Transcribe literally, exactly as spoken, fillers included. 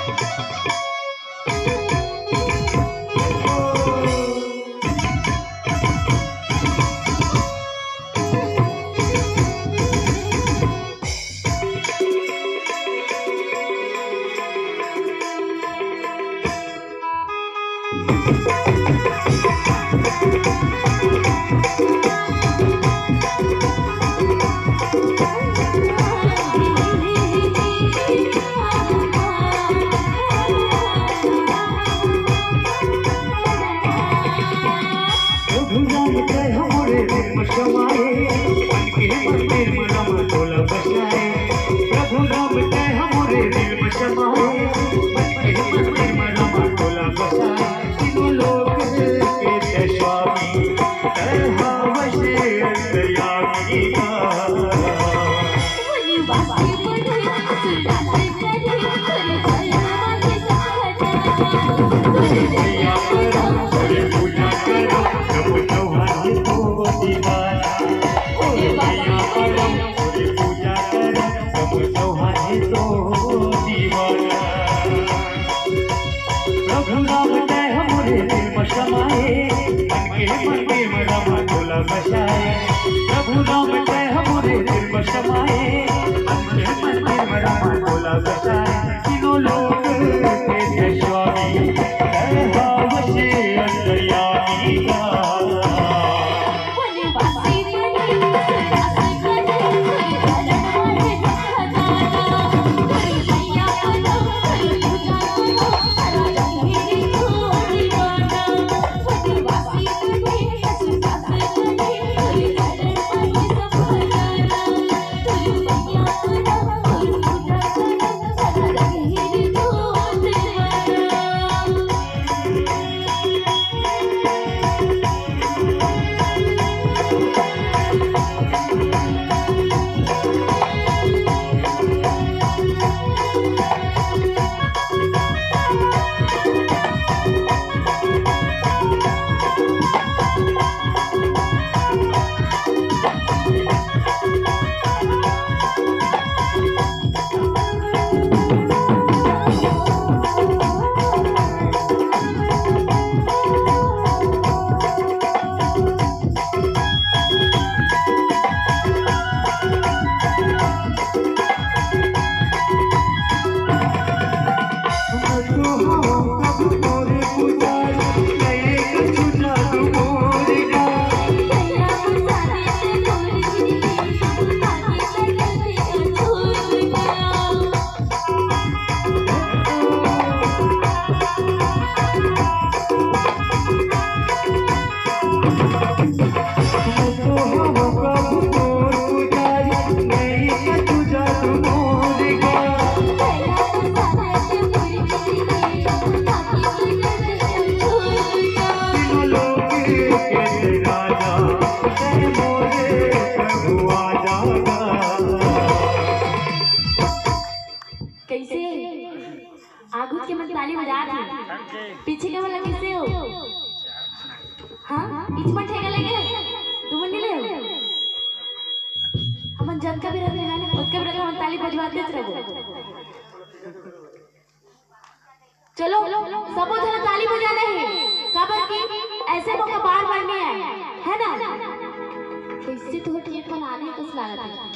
प्रभु राम तैं हमरे दिल म समाए, मन के मंदिर म रामा तोला बसाए। प्रभु राम तैं हमरे दिल म समाए, मन के मंदिर म रामा तोला बसाए। तीनों लोक के तैं स्वामी, तैं हवस अंतर्यामी। प्रभु राम तैं हमरे दिल म समाए, मन के मंदिर म रामा तोला बसाए। प्रभु राम तैं हमरे दिल म समाए, मन के मंदिर म रामा तोला बसाए। तीनों लोक के तैं स्वामी, तैं हवस अंतर्यामी। कैसे? आगू के मन ताली बजात हे, पीछे के मन ला कइसे हो? हाँ, बीच में ठेका लेके तुमन नहीं ले हो? हमन जतका भी रहते हैं ना, ओतका भी रहते, हमन ताली बजवाते रहो। चलो, सबो झन ताली बजाना हे, काबर कि ऐसे मौका बार बार नहीं आए, है ना? कैसे तो ठीक मन आने कस लागत हे।